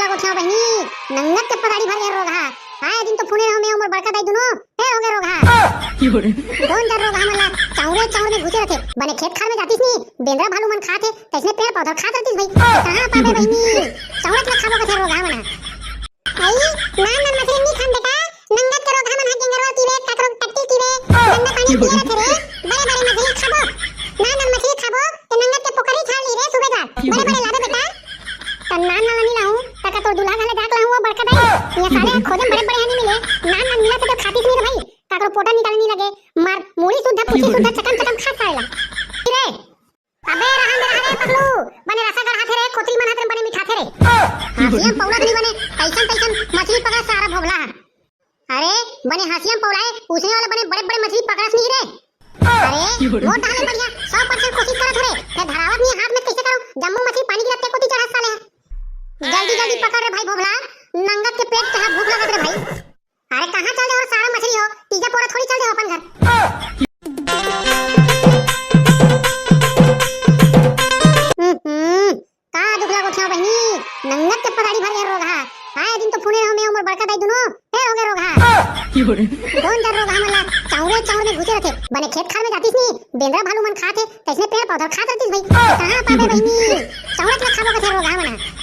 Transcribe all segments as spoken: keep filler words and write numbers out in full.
गोठिया बहिनी, नंगत के पताड़ी भर गे रोगहा। आए दिन तो फूने रहो मैं अउ मोर बड़का दाई दुनो, फेर हो गे रोगहा। कोन जन रोगहा मन ला चाउरे चाउर में घुसे रथे। बने खेत खार में जातिस नी, बेंदरा भालू मन खाथे, तइसने पेड़ पौधा खात रहतिस भाई। कहाँ पाबे बहिनी, चाउरे के खाबो कथे रोगहा मन ह। आई, नान नान मछली नी खान बेटा, नंगत के रोगहा मन ह गेंगरवा तीरे, काकरो टट्टी तीरे, गंदा पानी पिए रथे रे। बड़े बड़े मछली खाबो, नान नान मछली खाबो, ते नंगत के पोकरी छाड़ ली रे सूबेदार। बड़े बड़े लाबे बेटा। त नान नान नी लाहू, त का तोर दूल्हा घले जाके लाहू वो बड़का दाई। ये साले ह खोजे बड़े बड़े ह नी मिले, नान नान मिला थे तो खातिस नी रे भाई। काकरो पोटा निकाले नी लगे, मार मूड़ी सुद्धा पूछी सुद्धा चकम चकम खा साले ला। रे, अबे रहन दे, रहन दे पगलू, बने रसा गढ़ाथे रे, खोतरी मन हाथ में बने मिठाथे रे। हंसिया पौला नी बने, तइसन तइसन मछली पकड़ सारा भोभला ह। अरे, बने हंसिया पौलाए, उसने वाला बने बड़े बड़े मछली पकड़स नी रे। अरे, मोर डाले बढ़िया, सौ परसेंट कोशिश करत हो रे, फेर धरावत नी हाथ में कइसे करूं, जम्मो मछली पानी गिरत ते कोती चढ़त साले ह। जल्दी जल्दी पकड़ रे भाई भोभला, नंगत के पेट तहा भूख लगत रे भाई। अरे कहाँ चल दे हो सारा मछली हो, तीजा पोरा थोड़ी चल दे हो अपन घर। हम्म, का दुखला गोठिया बहिनी, नंगत के पताड़ी भर गे रोगहा। आए दिन तो फूने रहो मैं अउ मोर बड़का दाई दुनो, फेर हो गे रोगहा। कोन जन रोगहा मन ला चाउरे चाउर में घुसे रथे। बने खेत खार में जातिस नी, बेंदरा भालू मन खाथे, तइसने पेड़ पौधा खात रहतिस भाई। कहाँ पाबे बहिनी, चाउरे के खाबो कथे रोगहा मन ह।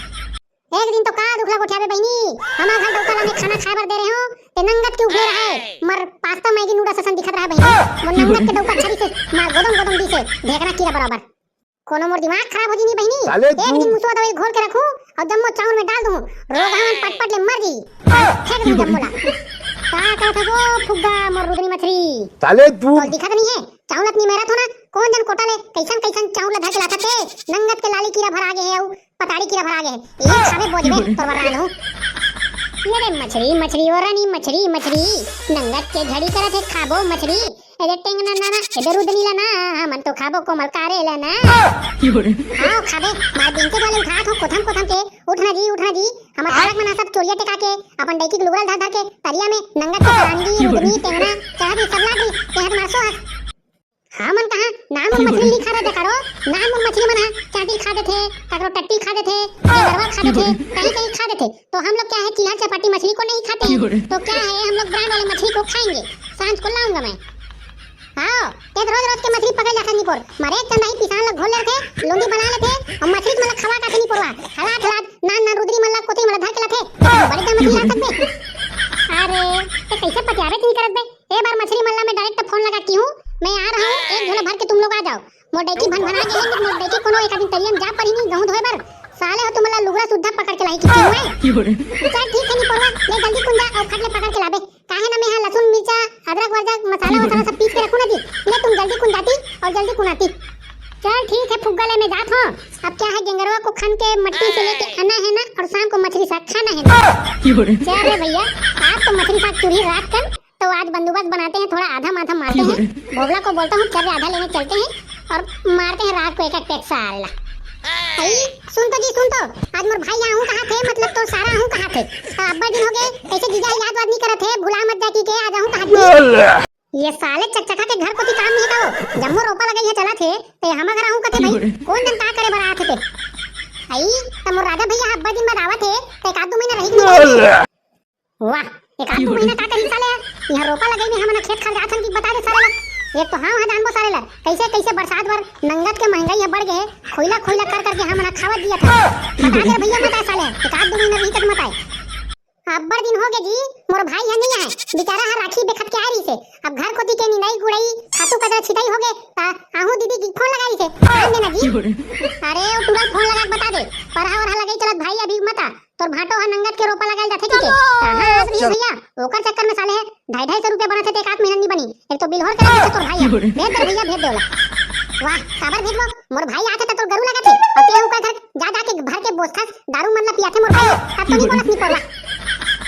एक दिन तो का दुखला गोठियाबे बहिनी, हमर घर डौका ला मैं खाना खाए बर दे रहे हो, ते नंगत के उफले रहे, मर पास्ता मैगी नूडल्स असन दिखत रहे बहिनी। मोर नंगत के डौका छरी से मार गोदम गोदम दिसे, ढेकना कीरा बराबर। कोनो मोर दिमाग खराब हो जी नी बहिनी। साले एक तू दिन मुसवा दवाई घोल के रखूं अउ जम्मो चाउर में डाल दूं, रोगहा मन पटपट ले मर जी। फेंक दूं जम्मो ला। का कहत हो फुग्गा मोर रुदनी मछरी? साले तू तोल दिखत नहीं है, चाउर ला नी मेरत हो ना, कोन जन कोटा ले कइसन कइसन चाउर ला धर के लाथत हे, नंगत के लाली कीरा भर आ गे हे अउ पताड़ी कीरा भर आ गे हे। ये खाबे बोजबे तोर बर रांध हो। ये रे मछरी, मछरी, ओ रानी मछरी, मछरी, नंगत के झड़ी करत हे, खाबो मछरी। एदे टेंगना ना ना, एदे रुदनी ला ना, हमन तो खाबो कोमल कारे ला ना। हाव खाबे, मार बिंके वाले उठात हो कोथम कोथम के, उठ ना जी, उठ ना जी। हमर बालक मन ह सब चोरिया टेका के, अपन डैकी के लुगरा धर धर के, तरिया में नंगत के परांगी, रुदनी, टेंगना, चाहत ही सब लाग रही, तेहत मार सो हस। हमन कहा नाम उन मछली नी खा रहे देखा रो, नाम उन मछली मन ह चांटी खा देथे, ककरो टट्टी खा देथे, गेंगरवा खा देथे, कहीं कहीं खा देथे। तो हम लोग क्या है, चिल्हा चपाटी मछली को नहीं खाते हैं। तो क्या है, हम लोग ब्रांड वाले मछली को खाएंगे। सांझ को लाऊंगा मैं। हाव, ते रोज रोज के मछली पकड़े जाथस निपोर। मारे एक चंदाही पिसान ला घोल लेथे, लोंदी बना लेथे, अउ मछली मन ला खवा काथे निपोरवा। हलात हलात, नान नान रुदरी मन ला कोती मन ला धर के लाथे। बड़े का मछली ला सकबे। अरे, ते कइसे पतियाबे नी करत बे? ए बार मछली मन ला मैं डायरेक्ट फोन लगा की हूँ, मैं आ रहा हूँ, एक झोला भर के तुम लोग आ जाओ। मोर डैकी भनभना गे हे, मोर डैकी कोनो एक आदमी तरिया में जा पड़ी नी गहूं धोए बर। साले हो तुमन ला लुगरा सुद्धा पकड़ के लाही कि क्यों है? चल ठीक है निपोरवा, ले जल्दी कुंदा अउ खट ले पकड़ के लाबे। काहे ना मैं हा लहसुन, मिर्चा, अदरक वदरक, मसाला वसाला सब पीस के रखूं ना जी। ले तुम जल्दी कुंदाती अउ जल्दी कुनाती। चल ठीक है फुग्गा ले मैं जात हूँ। अब क्या है गेंगरवा को खन के मट्टी से लेके आना है ना और शाम को मछली साग खाना है ना। चल रे भैया, आज तो मछली साग चूल्ही रात कन तो आज बंदोबस्त बनाते हैं, थोड़ा आधा माधा मारते हैं। भोभला को बोलता हूँ, चल रे, आधा लेने चलते हैं और मारते हैं रात को एक एक पैक साला। भाई, सुन तो जी, सुन तो। आज मोर भाई आहूं कहाथे, मतलब तोर सारा आहूं कहाथे। अब्बड़ दिन हो गए, कइसे जीजा याद वाद नी करत हे, भुला मत जा कहिके, आज आहूं कहाथे। ये साले चकचका के घर कोती काम नहीं हे का वो? जम्मो रोपा लगाई हे चलत हे, ते हमर घर आहूं कथे भाई, कोन जन का करे बर आथे ते? आई, त मोर राजा भैया अब्बड़ दिन बाद आवत हे, ते एक आध दू महीना रही कि नहीं? वाह, एक आध दू महीना का करही साले ह? इहाँ रोपा लगई में हमन खेत खार जात हन कि बता दे साले ला। एक तो हाँ, हाँ जानबो साले ला, कइसे कइसे बरसात बर नंगत के महंगाई ह बढ़ गे हे, खोइला खोइला कर करके हमन खावत जियत हन। बता दे भैया, मत आए साले ह, एक आध दू महीना रही तक मत आए। अब्बड़ दिन हो गे जी, मोर भाई ह नइ आए, बेचारा ह राखी देखत के आए रहिसे। अब घर कोती के निंदाई गुड़ाई, खातू कचरा छिताई हो गे, त आहू दीदी जी फोन लगाई रहिसे, ध्यान देना जी। अरे, वो टूरा ल फोन लगा के बता दे, परहा ओरहा लगई चलत भाई अभी मत आ। तोर भांटो ह नंगत के रोपा लगाए जाथे कहिके। कहाँ आस रहिस भैया, ओकर चक्कर में साले ह ढाई ढाई सौ रुपया बनत हे, ते एक आध महीना नी बनी। एक तो बिलहोर करे रहिथे तोर भाई ह। भेज दे भैया, भेज दे ओला। वाह, काबर भेजबो? मोर भाई आथे त तोर गरू लगत हे। अउ ते ओकर घर जा जा के भर के बोसथस, दारू मन ला पियाथे मोर भाई। अब तो नी बोलस निपोरवा।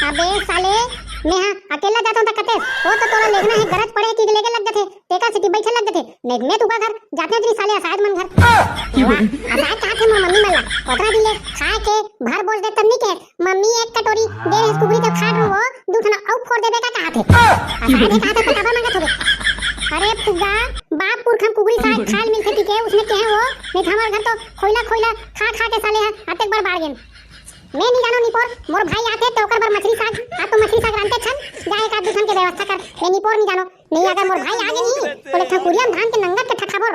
अबे साले, मैं हा अकेला जाथों त कतेस, वो तो तोला लेगना हे, गरज पड़े कि लेगे लग जाथे। तेकर सेती बइठे लग जथे। नहीं, मैं तुका घर जाते नहीं साले असायद मन घर। वाह, असायद कहा थे मोर मम्मी मन ला। ओतना दिन ले खाए के भर बोझ दे तब नहीं कहे, "मम्मी एक कटोरी दे रहे कुकरी तो खा रहो, दू ठना अउ फोड़ देबे का कहा थे।" असायद है कहा थे तो काबर मंगत होबे। अरे फुग्गा, बाप पुरखन कुकरी साग खाए मिलथे ठीक है, उसने कहे वो, नहीं तो हमारे घर तो खोइला खोइला खा खा के साले है, अतेक बार बाढ़ गेन। मैं नहीं जानो निपोर, मोर भाई आथे त ओकर बर मछरी साग, आप तो मछरी साग रांधते छन, जा एक आध दू ठन के व्यवस्था कर, मैं निपोर नहीं जानो, नहीं अगर मोर भाई आगे नहीं, तो ले ठकुरिया में धान के नंगत के ठठाबोर।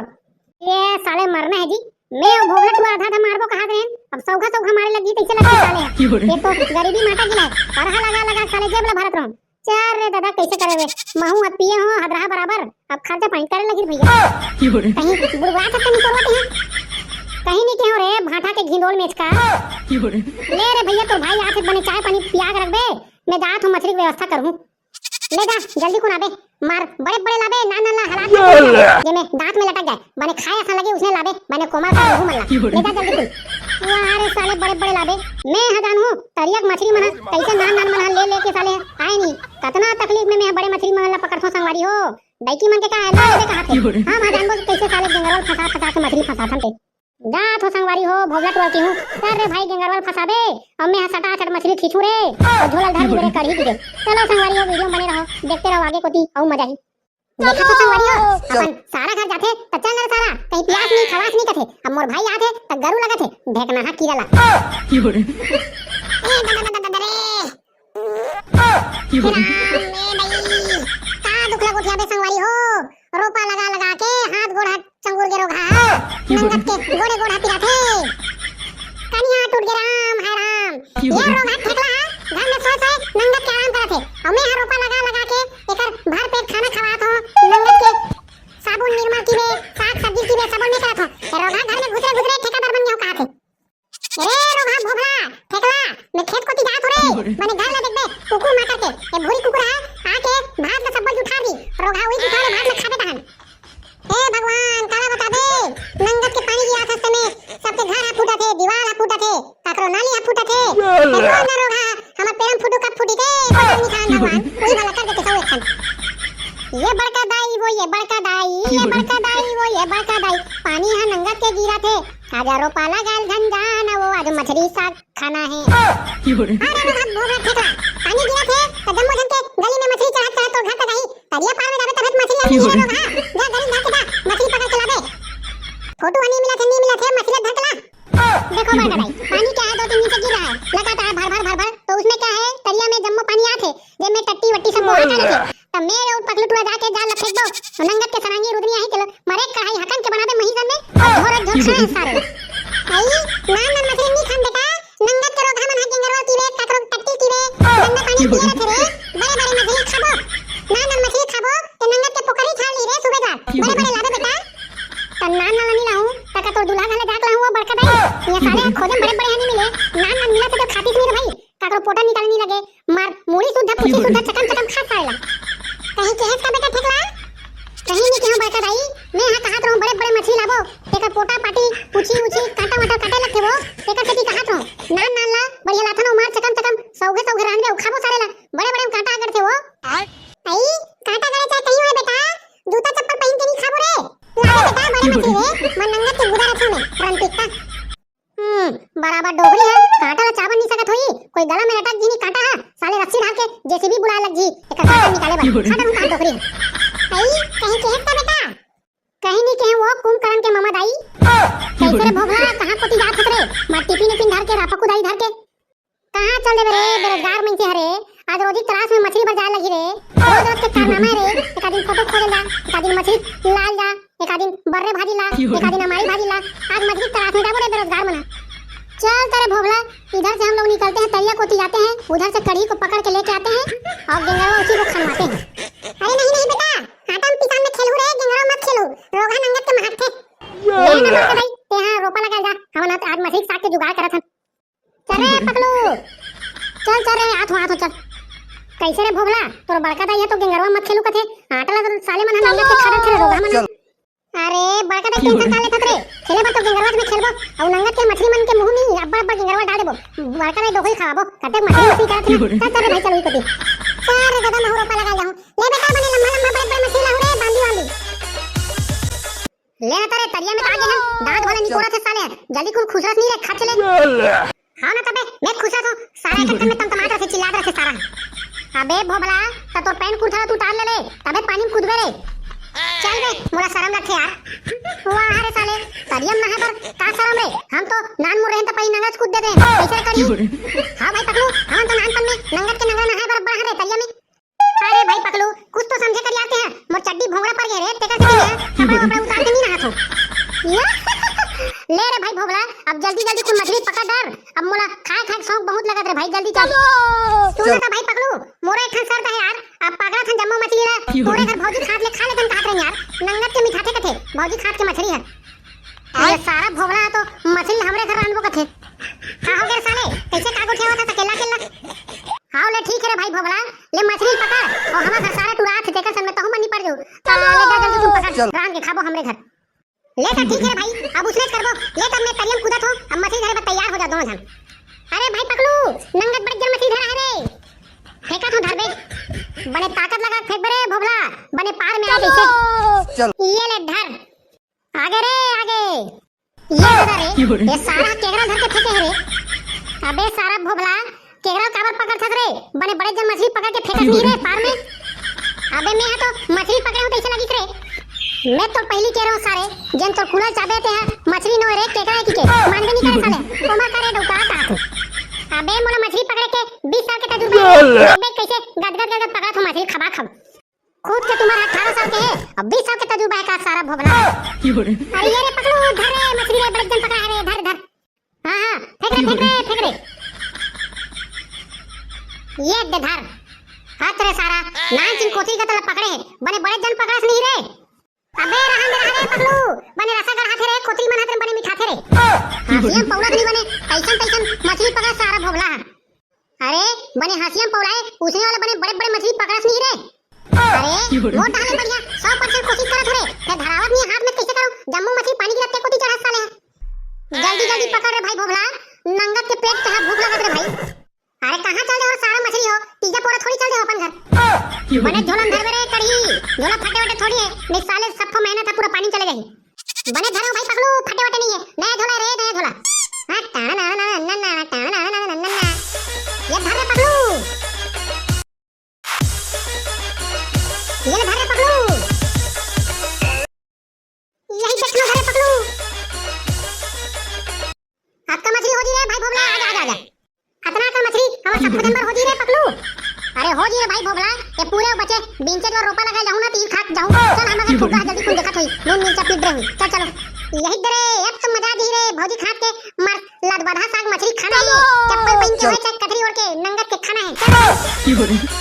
ये साले मरना है जी, मैं वो भोगला टुआ आधा आधा मारबो कहा रहेन, अब सौघा सौघा मारे लगी तैसे लगे साले। ये तो गरीबी माता गिला है, परहा लगा लगा साले जेब ला भरत रहूं। चल रे दादा, कैसे करे रे? महू अब पिए हो हदरहा बराबर, अब खर्चा पानी करे लगी भैया। कहीं बुड़बुड़ा तक नहीं करवाते हैं, कहीं नहीं कहो रे भाटा के घिंदोल मेच का। ले रे भैया, तोर भाई आथे बने चाय पानी पिया के रखबे, मैं जात हूँ मछली की व्यवस्था करूँ। ले जा जल्दी कुन आबे, मार बड़े बड़े लाबे, नान नान ला हालात में जेमे दांत में लटक जाए, बने खाए असन लगे उसने लाबे, बने कोमल का मुंह मन ला। ले जा जल्दी कुन। वाह रे साले बड़े बड़े लाबे, मैं ह जानहूं तरिया के मछली मन ह कैसे नान नान मन ह ले लेके साले आए नहीं। कतना तकलीफ में मैं ह बड़े मछली मन ला पकड़थों संगवारी हो। डैकी मन के का है, ला लेबे कहा थे। हम ह जानबो कि कैसे साले गेंगरवा ल फंसा फंसा के मछली फंसाथन ते। जात हो संगवारी हो, भोगला टोर की हूँ। कर रे भाई गेंगरवा ल फंसाबे, अब मैं ह सटा सट मछली खींचू रे, और झोला धर दी रे कढ़ी की दे। चलो संगवारी हो, वीडियो में बने रहो, देखते रहो आगे कोती, अउ मजा ही। देखा तो संगवारी हो, अपन सारा घर जाथे, त चल रे सारा, कहीं प्यास नहीं, खवास नहीं कथे। अब मोर भाई आथे, त गरु लगथे, ढेकना हा कीरा ला। ए, दादा, दादा, दादा रे। राम, ए दाई, का दुख लगो थिया बे संगवारी हो? रोपा लगा लगा के हाथ गोड़ हाथ चंगुर गे रोगहा हा। नंगत के गोड़े गोड़ हाथ पिराथे। कनिहा टूट गे राम, हाय राम। ये रोगहा ठेकला हा, घर में सोए सोए नंगत के आराम करत हे। अउ मैं हा रोपा लगा लगा के एकर भर पेट खाना खवात हो। नंगत के साबुन निरमा की बे, साग सब्जी की बे, साबुन नहीं करत हो। ये रोगहा घर में घुसरे घुसरे ठेकेदार बन गया कहा थे। रे रोगहा भोभला, ठेकला, मैं खेत कोती जात हो रे, बने घर ले देखबे, कुकुर मार करके, ये भूरी कुकुर हा, आके भात का सब्बल जुठा दी, रोगहा उही जुठा ले भात में खाबे तहन। हे भगवान, काला बता दे, नंगत के पानी गिरा था में, सबके घर हा फूटा थे, दीवार हा फूटा थे, काकरो नाली हा फूटा थे, ए कौन ना रोगहा, हमर पेरम फूटू कब फूटी थे, कोई नहीं खान भगवान, कोई भला कर देते सब एक ये बड़का दाई, वो ये बड़का दाई, ये बड़का दाई, वो ये बड़का दाई, पानी हा नंगत के गिरा थे, आज रोपा लगा ल झन जान, वो आज मछली साग खाना है। अरे रे, हाथ भोगा ठेकला, पानी गिरा थे, त जम्मो झन के गली में मछली चढ़त चढ़त तोर घर तक आई, तरिया पार में जाबे तबे त मछली आही रे रोगहा, जा गली जाके जा, मछली पकड़ के लाबे। फोटो हनी मिला थे, नहीं मिला थे, मछली धर के ला। देखो बड़का दाई, पानी क्या है, दो तीन दिन से गिर रहा है लगातार, भर भर भर भर, तो उसमें क्या है, तरिया में जम्मो पानी आथे, जे में टट्टी वट्टी सब बोहा करे थे। त मेरे ऊपर पकलू टुरा जाके जाल ला फेंक दो, तो नंगत के सरांगी रुदनी आही चलो, मरे कढ़ाई हकन के बना दे मही जन में, और झोर झोर खाए सारे। आई, नान नान मछली नहीं खान बेटा, नंगत के रोगहा मन हा गेंगरवा की बे, काकरो टट्टी की बे, गंदा पानी पिए रथे रे, बड़े बड़े मछली खाबो। नान नान मछली खाबो, ते नंगत के पोखरी छाड़ ली रे सूबेदार, बड़े बड़े लाबे बेटा। त नान नान नहीं लाऊं, त का तोर दूल्हा घले जाके लाऊं वो बड़का दाई, ये साले खोजे बड़े बड़े हनी मिले, नान नान मिला थे तो खातीस नहीं रे भाई। काकरो पोटा निकाले नहीं लगे, मार मुड़ी सुद्धा पुछी सुद्धा चकम चकम खा साला। कहीं कहेस का बेटा ठेकला? कहीं नहीं कहूं बड़का दाई, मैं हा कहत रहूं बड़े बड़े मछली लाबो, तेकर पोटा पाटी पुछी उछी कांटा वाटा काटे लगथे वो, तेकर सेती कहत रहूं। नान नान ला बढ़िया लाथन ओ मार चकम चकम सौघे सौघे रांधे ओ खाबो सारे ला, बड़े बड़े कांटा अगड़ थे वो। आई, कांटा गड़े चाहे कहीं होए बेटा, जूता चप्पल पहन के नहीं खाबो रे। लाबे बेटा बड़े मछली रे, मन नंगत के गुदा रखे में, रन पिक्का। हम्म, बराबर डोकरी है, कांटा ला चाबन नहीं सकत होई, कोई गला में लटक जी नहीं कांटा है, साले रस्सी डाल के जेसीबी बुलाए लग जी, एक कांटा निकाले बर, खत्म कांट डोकरी है। आई, कहीं कहे का बेटा? कहीं नहीं कहे वो कुंभकर्ण के मामा दाई। कैसे रे भोभला, कहाँ कोती जात हस रे? मार टिफिन उफिन धर के, रापा कुदाई धर के। कहाँ चल देबे रे, बेरोजगार मनखे हरे, आज रोजी तलाश में मछली बर जाए लगी रे, रोज रोज के कारनामा है रे, एक आदमी फोटो खोजल जा, एक आदमी मछली लाल जा, एक आदि बर्रे भाजी ला, एक आदि अमारी भाजी ला, आज मछली तलाश में जाबो रे बेरोजगार मना। चल तेरे भोभला, इधर से हम लोग निकलते हैं, तरिया कोती जाते हैं, उधर से कढ़ी को पकड़ के लेके आते हैं और गेंगरवा उसी को खनवाते हैं। अरे नहीं, नहीं बेटा, आटा में पिसान में खेलू रे, गेंगरवा मत खेलू, रोगहा नंगत के महक थे। ले ना बड़का दाई, ते हाँ रोपा लगा जा, हम ना आज मछली साग के जुगाड़ करत हन। चल रे पकलू, चल चल रे, आत हो आत हो चल। कैसे रे भोभला, तोर बड़का दाई है तो गेंगरवा मत खेलू कथे, आटा ला तो साले मन नंगत के खा डरथे रे रोगहा मन। अरे बड़का दाई टेंशन का लेथस रे, खेले बर तो गेंगरवा में खेलबो, अउ नंगत के मछली मन के मुंह में अब्बड़ अब्बड़ गेंगरवा डाल देबो। बड़का दाई डोकरी खवाबो, कते मछली मछली करत ना। चल चल रे भाई चल उही कोती। चल रे दादा महू रोपा लगा जाऊं। ले बेटा बने लम्बा लम्बा बड़े बड़े मछली लाहू रे, बांदी वाली। ले ना तारे तरिया में तो आगे हम दांत वाला निकोरा थे साले, जल्दी कुल खुसरस नहीं रे, खा चले। हाँ ना तबे, मैं खुसरस हूँ, सारा एक में तमतमात रहे, चिल्लात रहे सारा। अबे भोभला, त तोर पैंट कुर्ता ला तू उतार ले रे, तबे पानी में कूदबे रे। चल बे, मोला शरम लगथे यार। वाह रे साले, तरिया म नहाए बर का शरम रे? हम तो नान मुन रहेन त पहिली नंगत कूद देतेन। कइसे रे करी? हाँ भाई पकलू, हमन तो नानपन में नंगत के नंगरा नहाए बर अब्बड़ हन रे तरिया में। अरे भाई पकलू, कुछ तो समझे कर यार तें ह। मोर चड्डी भोंगड़ा पर गे रे, तेकर सेती मैं कपड़ा वपड़ा उतार के नी नहात हों। ले रे भाई भोभला, अब जल्दी जल्दी कुन मछली पकड़ डर। अब मोला खाए खाए के शौक बहुत लगत रे भाई, जल्दी चल। सुन ना त भाई पकलू, मोरो एक ठन शर्त हे यार, अब पकड़त हन जम्मो मछली ला, तोरे घर भौजी खात ले खा लेथन कहत रहिन यार, नंगत के मिठाथे कथे, भौजी खात के मछली हर। ये सारा भोभला ह तो मछली हमरे घर रांधबो कथे। का हो गे रे साले, कइसे का गोठियावत हस अकेल्ला अकेल्ला? हाव ले ठीक हे रे भाई भोभला, ले मछली पकड़, अउ हमर घर सारा टुरात हे, तेकर सन में तहूं मन निपट जाहू। त ले जा जल्दी कुन पकड़, चल। रांध के खाबो हमरे घर। ले त ठीक हे रे भाई, अब उसनेच करबो। ले त मैं तरिया म कूदत हों, अब मछली धरे बर तैयार हो जा दोनों झन। अरे भाई पकलू, नंगत बड़े जन मछली धरा हे रे। फेंकत हों धर बे। बने ताकत लगा के फेंकबे रे भोभला, बने पार में आए जइसे। चल। ये ले धर। आगे रे, आगे। ये दादा रे, ये सारा केकरा धर के फेंके हे रे? अबे सारा भोभला, केकरा काबर पकड़थस रे? बने बड़े जन मछली पकड़ के फेंकस नहीं रे पार में। अबे मैं ह तो मछली पकड़े हों तइसे लगिस रे। मैं तो पहिली कहे रहेंव सारे, जेन तोर कुला चाबे तें ह मछली नोहे रे, केकरा हे कहिके। मानबे नहीं करे साले। ओमा का रे डौका का तू। अबे मोला मछली पकड़े के बीस साल के तजुर्बा हे। अबे कइसे गदगद गदगद पकड़त हों मछली खबा खब। खुद के उमर अठारह साल के हे, अब बीस साल के तजुर्बा हे का सारा भोभला। अरे ये रे पकलू, धर रे मछली रे, बड़े जन पकड़ा हे रे, धर, धर। हाँ, हाँ, फेंक रे, फेंक रे, फेंक रे। ये दे धर। हत रे सारा, नान चिन कोतरी कतला पकड़े हे, बने बड़े जन पकड़स नहीं रे। अबे रहन दे, रहन दे पकलू, बने रसा गढ़ाथे रे, कोतरी मन हत रे, बने मिठाथे रे। हँसिया म पौलत नहीं बने, तइसन तइसन मछली पकड़े सारा भोभला। अरे, बने हँसिया म पौलाए, उसने वाला बने बड़े-बड़े मछली पकड़स नहीं रे। अरे, मोर डहर ले बढ़िया, सौ percent कोशिश करत हों रे, फेर धरावत नहीं हाथ में, कइसे करंव? जम्मो मछली पानी गिरत ते कोती चढ़त साले ह। जल्दी, जल्दी पकड़ रे भाई भोभला, नंगत के पेट के हा भूख लगत रे भाई। अरे, कहाँ चल दे हो सारा मछली हो, तीजा पोरा थोड़ी चल दे हो अपन घर। बने झोला म धरबे रे कड़ही, झोला फटे वटे थोड़ी हे, नहीं साले सब ठो मेहनत ह पूरा पानी चले जाही। बने धरो भाई पकलू, फटे वटे नहीं हे। नया झोला रे, नया झोला। हाँ, टाना, ना, ना, ना, ना, ना, टाना, ना, ना, ना, ना, ना, ना। ये धर रे पकलू। ये ले धर रे पकलू। यही देख लो, धर रे पकलू। अतका मछली हो जी रे भाई भोभला, आजा, आजा, आजा। अतना अकन मछली हमर सबको जन बर हो जी रे पकलू। अरे हो जी रे भाई भोभला, ये पूरे बचे बिंचे जो रोपा लगा जाहूं ना, तीर खात जाहूं। चल हमर घर फुग्गा जल्दी कुन देखत होई, नून मिर्चा पीट रहे होई। चल चलो। यही दे रे, अब तो मजा आ जी रे, भौजी खात के मर लदबदहा साग मछली खाना हे। चप्पल पहिन के होय चाहे कथरी ओढ़ के नंगत के खाना हे। चल।